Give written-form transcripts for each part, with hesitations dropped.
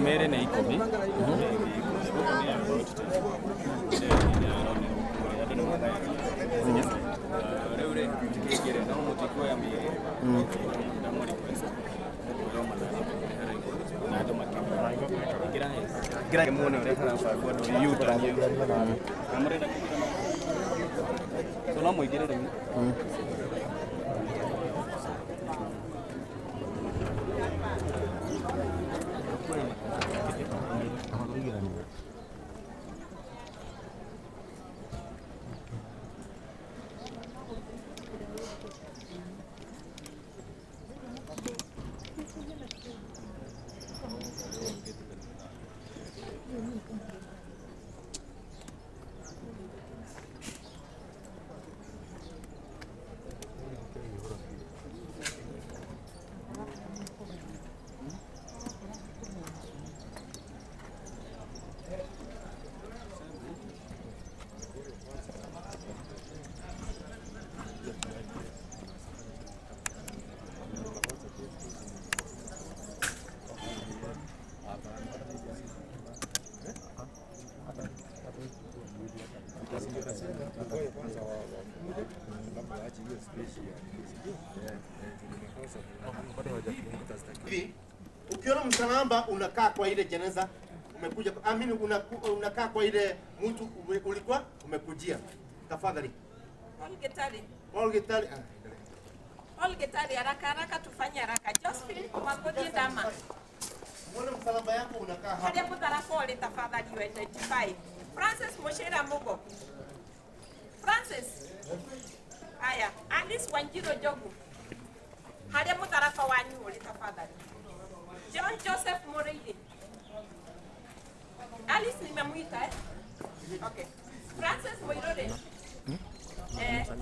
Mere nĩ ikũmi. Rĩu rĩ kĩngĩre no mũtikuoya mĩĩrĩ na mũ request na andũ makĩingĩra ingĩra muone ũrĩa harabangwo andũ U-turn na mũrenda so no mũingĩre rĩu. Ukiona msalaba unakaa kwa ile jeneza umekuja, amini unakaa kwa ile mtu ulikuwa umekujia. Tafadhali. Paul Getari. Paul Getari. Paul Getari, haraka haraka tufanye haraka. Josephine Mwangodi Dama. Muone msalaba yako unakaa hapa. Hadi mudharafoli tafadhali you identify. Francis Moshera Mugo. Francis. Aya, Alice Wanjiro Jogu. Hadi mudharafa wanyu uli tafadhali. John Joseph Moreili. Alice nimemuita eh? Okay. Francis Moirore.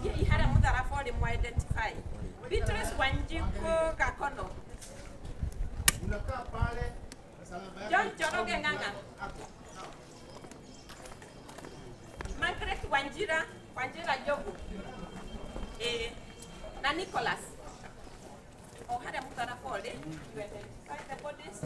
Ye ihara mudharafa uli mu identify. Beatrice Wanjiko Gakono. Unakaa pale msalaba yako. John Joroge Nganga. Margaret Wanjira, Wanjira Jogu. Na Nicholas. Ohara mudharafa uli you identify the bodies.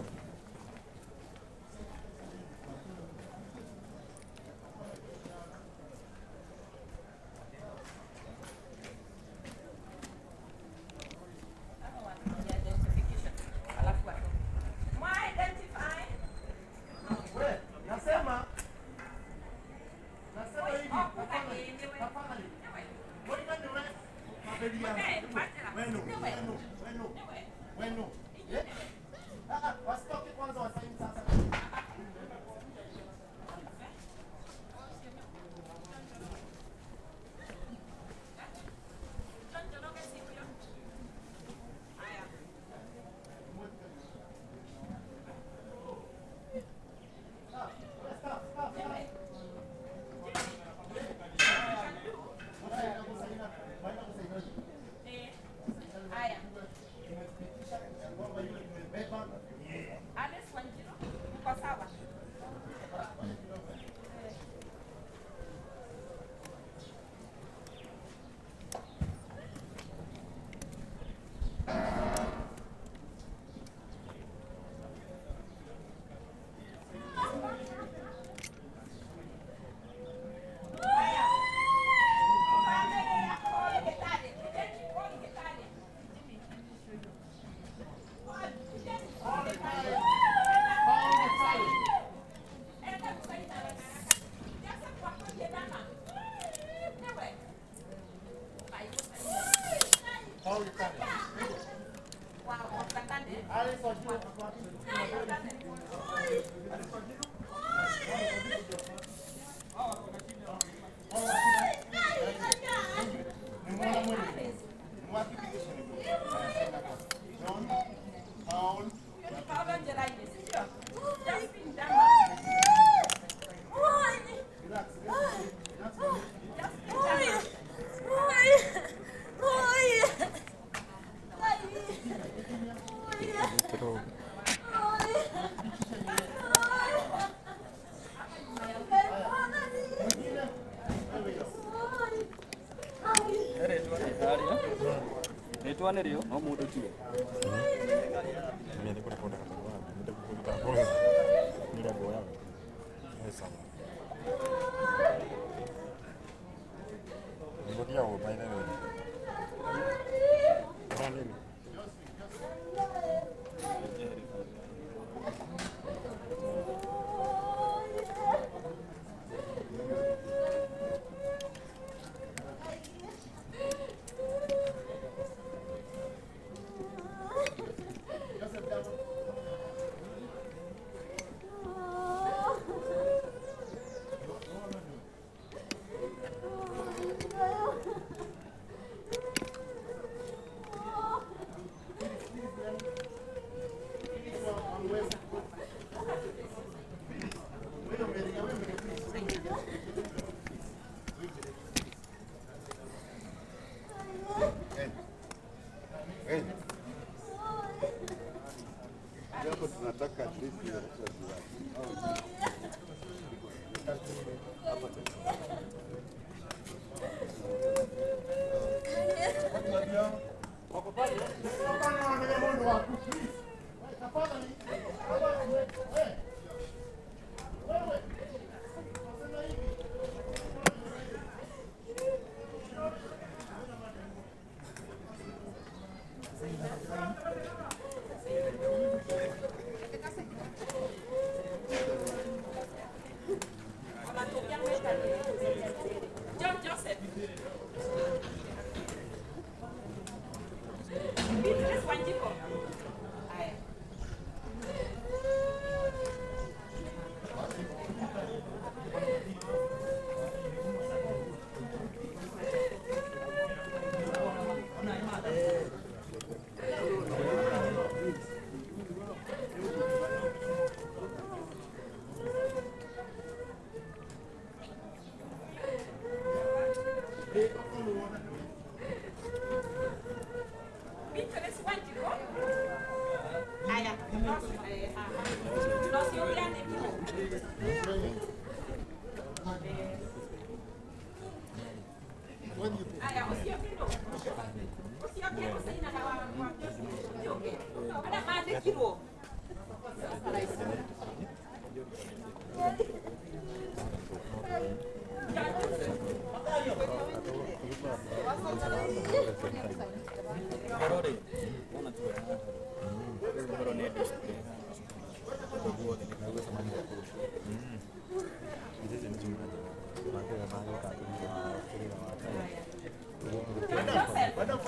Nasema hivi. Wasitoke kwanza wasaini sasa.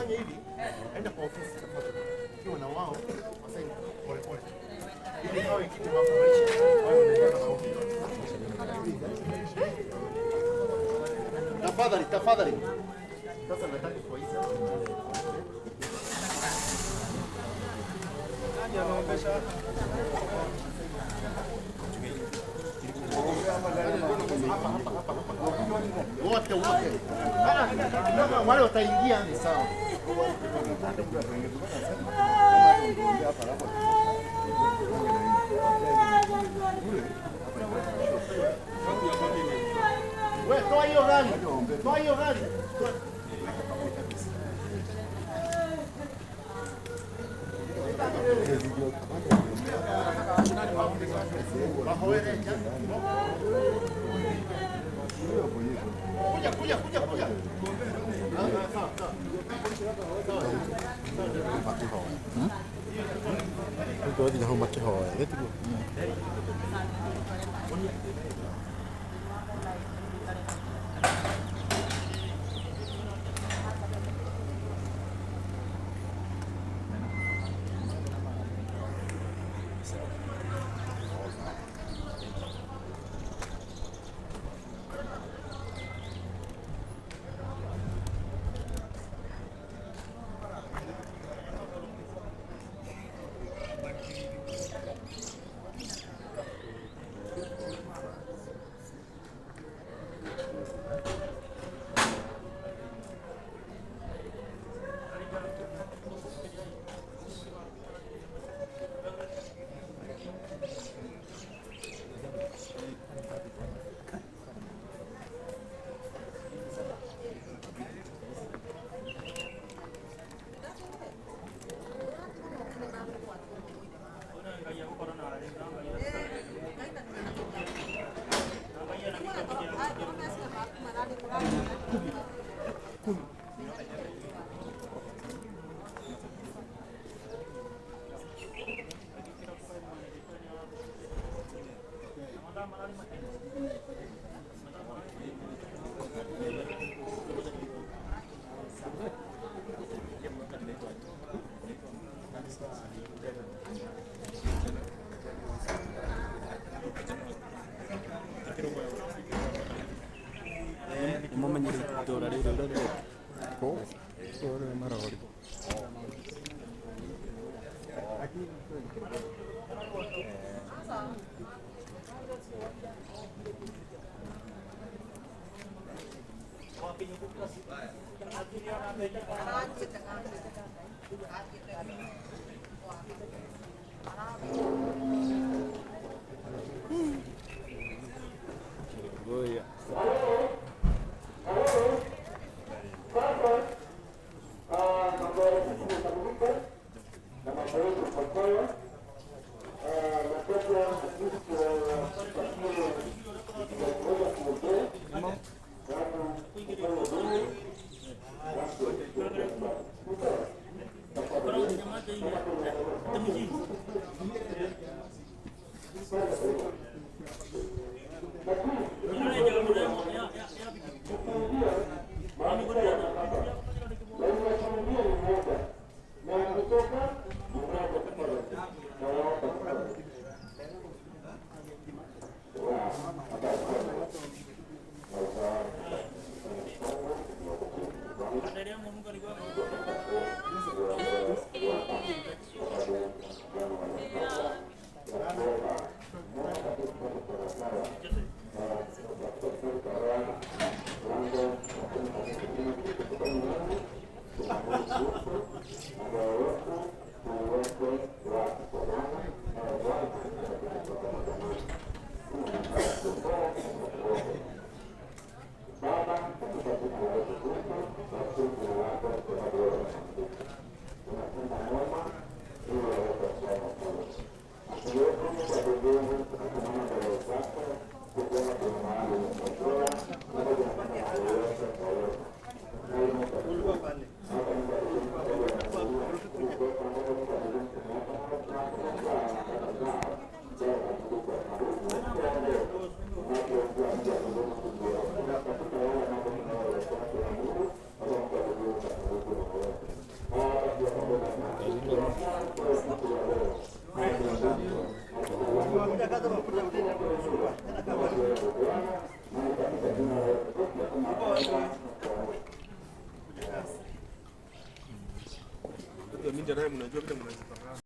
Fanya hivi, enda kwa ofisi tafadhali. Ukiwa na wao, wasaini pole pole. Ili awe kitu mafundisho. Tafadhali, tafadhali. Sasa nataka kuuliza. Nani anaombesha? Hapa. Wote wote. Kama wale wataingia ni sawa. Wewe toa hiyo gari. Toa hiyo gari. Kuja kuja kuja kuja. Mimi ndio mnajua vile mnazipanga.